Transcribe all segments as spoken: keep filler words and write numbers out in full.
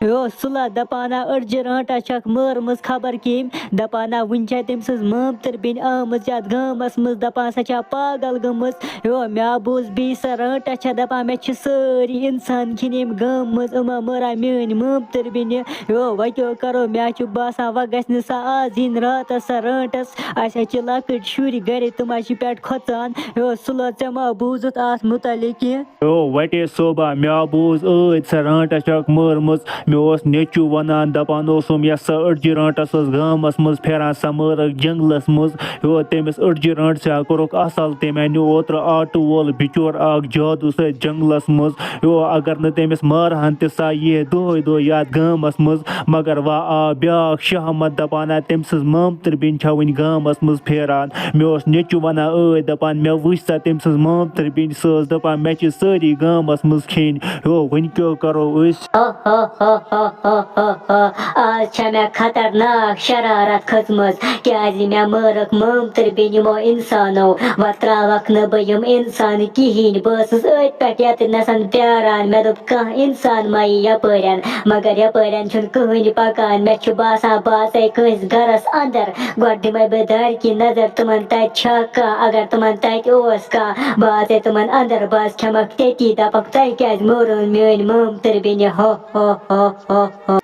U سُلہ دپانا أڑجہِ رانٹس چھکھ مٲرمٕژ خبر کٔمۍ، دپانا وُنہِ چھےٚ تٔمۍ سٕنٛز مامتٕر بیٚنہِ آمٕژ یتھ گامس منٛز، دپان سۄ چھےٚ پاگل گٔمٕژ۔ یو مےٚ بوٗز بیٚیہِ سۄ رانٹس چھےٚ دپان مےٚ چھِ سٲری انسان کھیٚنۍ ییٚمہِ گامہٕ منٛز، یِمو مٲرا میٲنۍ مامتٕر بیٚنہِ۔ یو وۄنۍ کیٛاہ کرو، مےٚ چھُ باسان وۄنۍ گژھِ نہٕ سۄ آز یِنۍ راتس سۄ رانٹس، اسہِ حظ چھِ لۄکٕٹۍ شُرۍ گرِ، تِم حظ چھِ پٮ۪ٹھ کھۄژان۔ یو سُلہ ژےٚ ما بوٗزُتھ اتھ متعلق کینٛہہ؟ او وٹے صوبہ، مےٚ بوٗز ٲدۍ سۄ رانٹس چھکھ مٲرمٕژ۔ مےٚ اوس نیٚچوٗ ونان، دپان اوسُم یۄس سۄ أڑجہِ رانٹس ٲس گامس منٛز پھیران، سۄ مٲرٕکھ جنگلس منٛز۔ یو تٔمِس أڑجہِ رانٹسہِ ہا کوٚرُکھ اصل، تٔمۍ انیو اوترٕ آٹوٗ وول بِچور اکھ جادوٗ سۭتۍ جنگلس منٛز۔ یو اگر نہٕ تٔمِس مارہن تہِ سۄ ییہِ دۄہے دۄہے یتھ گامس منٛز۔ مگر وا آو بیاکھ شہمت دپان ہا تٔمۍ سٕنٛز مامتٕر بیٚنہِ چھےٚ وُنہِ گامس منٛز پھیران۔ مےٚ اوس نیٚچوٗ ونان ٲدۍ دپان مےٚ وٕچھ سۄ تٔمۍ سٕنٛز مامتٕر بیٚنہِ، سۄ ٲس دپان مےٚ چھِ سٲری گامس منٛز کھیٚنۍ۔ ہیو وۄنۍ کیٛاہ کرو أسۍ؟ آز چھےٚ مےٚ خطرناک شرارت کھٔژمٕژ، کیازِ مےٚ مٲرٕکھ مامتٕر بیٚنہِ یِمو انسانو۔ وۄنۍ تراوکھ نہٕ بہٕ یِم انسان کِہینۍ۔ بہٕ ٲسٕس أتھۍ پٮ۪ٹھ ییٚتہِ نسن پیاران، مےٚ دوٚپ کانٛہہ انسان ما یی یپٲرٮ۪ن، مگر یپٲرٮ۪ن چھُنہٕ کٕہٕنۍ پکان۔ مےٚ چھُ باسان بہٕ آسے کٲنٛسہِ گرس اندر۔ گۄڈٕ دِمے بہٕ دارِ کِنۍ نظر تِمن تتہِ چھا کانٛہہ، اگر تِمن تتہِ اوس کانٛہہ، بہٕ آسے تِمن اندر، بہٕ آسہٕ کھٮ۪مکھ تٔتی، دپکھ تۄہہِ کیازِ مٲرٕن میٲنۍ مامتٕر بیٚنہِ؟ ہو ہو ہو ہو ہو۔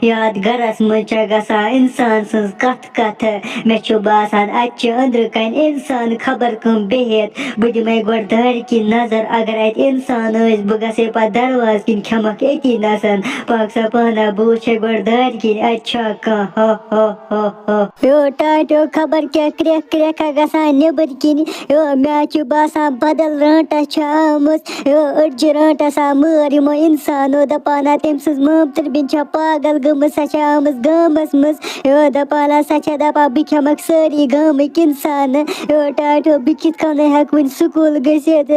یتھ گرس منٛز چھےٚ گژھان انسان سٕنٛز کتھ کتھ۔ مےٚ چھُ باسان اتہِ چھِ أنٛدرٕ کنہِ انسان خبر کٕم بِہِتھ۔ بہٕ دِمے گۄڈٕ دارِ کِنۍ نظر، اگر اتہِ انسان ٲسۍ بہٕ گژھے پتہٕ دروازٕ کِنۍ کھٮ۪مکھ أتی نسن۔ پاک سا پانہ بہٕ وٕچھے گۄڈٕ دارِ کِنۍ اتہِ چھا کانٛہہ۔ ہا ہا ہا ہا۔ یو ٹاٹیو خبر کیٛاہ کرٛٮ۪کھ کرٛٮ۪کھ ہا گژھان نیٚبٕرۍ کِنۍ۔ یو مےٚ چھُ باسان بدل رانٛٹس چھِ آمٕژ۔ یو أڑجہِ رانٛٹس آ مٲر یِمو انسانو، دپان ہا تٔمۍ سٕنٛز مامتٕر بیٚنہِ چھا پاگل گٔمٕژ، سۄ چھےٚ آمٕژ گامس منٛز۔ یو دپان ہا سۄ چھےٚ دپان بہٕ کھٮ۪مکھ سٲری گامٕکۍ انسانہٕ۔ یو ٹاٹیو بہٕ کِتھ کٔنۍ ہٮ۪کہٕ وۄنۍ سکوٗل گٔژھِتھ؟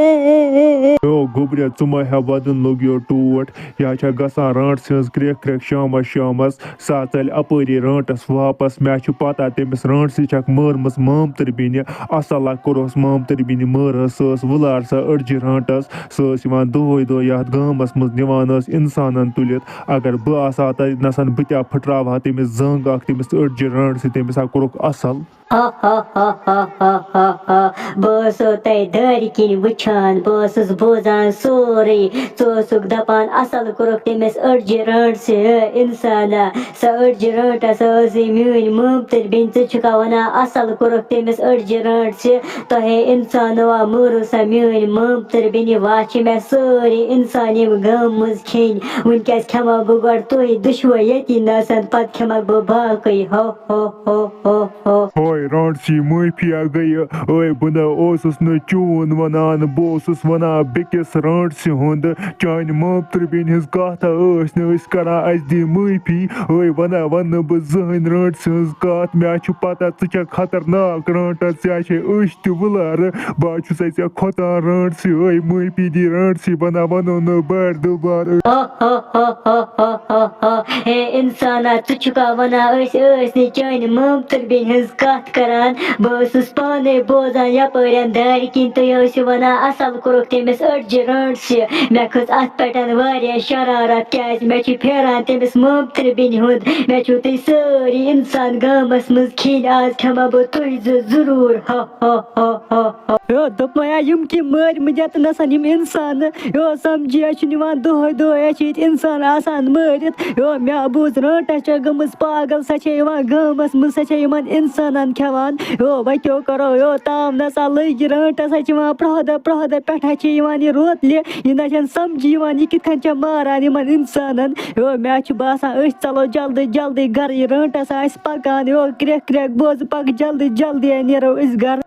یو گوٚبریا، ژٕ ما ہےٚ ودُن لوٚگ یو ٹوٹھ۔ یا چھےٚ گژھان رانٛٹسہِ ہٕنٛز کرٛٮ۪کھ کرٛٮ۪کھ شامس شامس۔ سۄ ژَلہِ اَپٲری رانٛٹَس واپَس۔ مےٚ چھُ پَتہ تٔمِس رانٛٹسہِ چھَکھ مٲرمٕژ مامتٕر بیٚنہِ۔ اَصٕل اَکھ کوٚرہوس مامتٕر بیٚنہِ مٲرہَس۔ سۄ ٲس وُلار سۄ أڑجہِ رانٛٹَس۔ سۄ ٲس یِوان دۄہَے دۄہَے یَتھ گامَس منٛز نِوان ٲس اِنسانَن تُلِتھ۔ اگر بہٕ آسہٕ ہا تَتہِ نَسَن، بہٕ تہِ ہا پھٕٹراوٕ ہا تٔمِس زنٛگ اَکھ، تٔمِس أڑجہِ رانٛٹسہِ، تٔمِس ہا کوٚرُکھ اَصٕل۔ ہا ہا ہا ہا ہا ہا ہا۔ بہٕ اوسو تۄہہِ دارِ کِنۍ وٕچھان، بہٕ اوسُس بوزان سورُے۔ ژٕ اوسُکھ دَپان اَصٕل کوٚرُکھ تٔمِس أڑجہِ رانٛٹسہِ، ہے اِنسانا۔ سۄ أڑجہِ رانٛٹَس ٲسٕے میٛٲنۍ مامتٕر بیٚنہِ، ژٕ چھُکھا وَنان اَصٕل کوٚرُکھ تٔمِس أڑجہِ رانٛٹسہِ؟ تۄہے اِنسانو آ مٲرٕو سۄ میٛٲنۍ مامتٕر بیٚنہِ۔ وَ چھِ مےٚ سٲری اِنسان یِم گامہٕ منٛز کھیٚنۍ۔ وٕنۍ کیٛازِ کھٮ۪مہٕ بہٕ گۄڈٕ تُہۍ دُشوَے ییٚتی نَسَن، پَتہٕ کھٮ۪مَکھ بہٕ باقٕے۔ ہو ہو ہو ہو ہو۔ ہاے رانٛٹسی، معٲفی ہا گٔیہِ۔ ٲے بہٕ نہ اوسُس نہٕ چون وَنان، بہٕ اوسُس وَنان بیٚکِس رانٛٹسہِ ہُنٛد۔ چانہِ مامتٕر بیٚنہِ ہٕنٛز کَتھ ہا ٲس نہٕ أسۍ کَران، اَسہِ دِ معٲفی۔ ٲے وَنہ وَنہٕ نہٕ بہٕ زٕہٕنۍ رانٛٹسہِ ہٕنٛز کَتھ۔ مےٚ چھُ پَتہ ژٕ چھَکھ خطرناک رانٛٹَس، ژےٚ چھے أچھ تہِ وُلارٕ۔ بہٕ ہا چھُسَے ژےٚ کھۄژان رانٛٹسہِ۔ ٲے معٲفی دِ رانٛٹسہِ، وَنہ وَنو نہٕ بارِ دُبارٕ۔ ہا ہا ہا ہا ہا ہا ہا۔ ہے اِنسانا، ژٕ چھُکھا وَنان أسۍ ٲسۍ نہٕ چانہِ مامتٕر بیٚنہِ ہٕنٛز کَتھ کَران؟ بہٕ ٲسٕس پانَے بوزان یَپٲرٮ۪ن دارِ کِنۍ تُہۍ ٲسِو وَنان اَصٕل کوٚرُکھ تٔمِس أڑجہِ رانٛٹسہِ۔ مےٚ کھٔژ اَتھ پٮ۪ٹھ واریاہ شرارت، کیٛازِ مےٚ چھُ پھیران تٔمِس مامتٕر بیٚنہِ ہُنٛد۔ مےٚ چھُو تُہۍ سٲری اِنسان گامَس منٛز کھیٚنۍ، آز کھٮ۪مہٕ بہٕ تُہۍ زٕ ضروٗر۔ ہا ہا ہا ہا ہا۔ یو دوٚپمَے ہا، یِم کیٛاہ مٲرۍ مٕتۍ یَتہٕ نَسَن یِم اِنسانہٕ۔ یو سَمجھی ہا چھُنہٕ یِوان، دۄہَے دۄہَے ہا چھِ ییٚتہِ اِنسان آسان مٲرِتھ۔ یو مےٚ بوٗز رانٛٹَس چھےٚ گٔمٕژ پاگل، سۄ چھےٚ یِوان گامَس منٛز، سۄ چھےٚ یِمَن اِنسانَن کھٮ۪وان۔ یو وۄنۍ کیٛاہ کَرو، یو تام نَسا لٔگۍ رانٛٹَس، سۄ چھِ یِوان پرٛاہ دۄہ پرٛاہ دۄہ، پٮ۪ٹھ ہا چھِ یِوان یہِ روتلہِ، یہِ نہ چھَنہٕ سَمجھی یِوان یہِ کِتھ کٔنۍ چھےٚ ماران یِمَن اِنسانَن۔ یو مےٚ چھُ باسان أسۍ ژَلو جلدی جلدی گَرٕ، یہِ رانٛٹَس آسہِ پَکان۔ یو کرٛٮ۪کھ کرٛٮ۪کھ بوزٕ پَکھ جلدی جلدی نیرو أسۍ گَرٕ۔